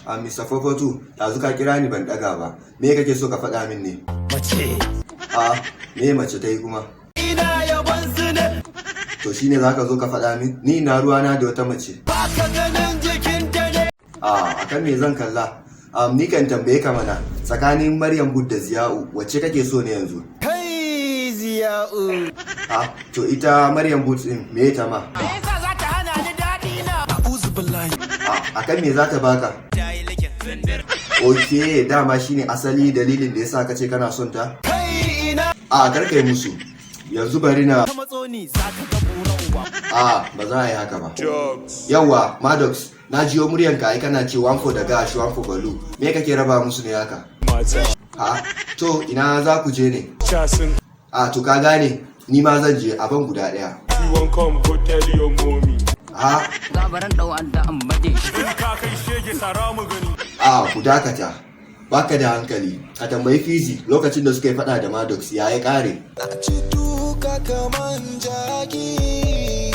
A Mr. 442, ɗazu ka kira ni ban ɗaga ba. Me kake so ka faɗa min ne? Mace. A me mace ta yi kuma? Ina yaban su ne. To shine zaka zo ka faɗa min? Ni na ruwana da wata mace? Baka ganin jikinta ne? A akan me zan kalla? Ni kan tambaye ka mana, tsakanin Maryam Booth da Ziya'u, wacce kake so ne yanzu? Kai, Ziya'u. A to ita Maryam Booth din me ta ma? Me yasa za ta hana ni daɗi na? A'udhu billahi. A akan me za ta baka? Ok, dama shine asali dalilin da yasa kace kana son ta? Kai, ina. A kar kai musu. Yanzu bari na Ka matso ni za ka ga bura uba. A ba za a yi haka ba. Yawwa, Maddox, na jiyo muryanka ai kana ce "One for the gash, one for Balu." Me kake raba musu ne haka? Mata. A to ina za ku je ne? Chasin. A to ka gane, ni ma zan je, a ban guda ɗaya. You won't come, go tell your mommy. A Gabaran ɗau an da an baje. Ka kai shege, tsara mu gani. A ku dakata. Baka da hankali. Ka tambayi Fizi lokacin da suka yi faɗa da Maddox ya ya ƙare. Ci duka kaman jaki.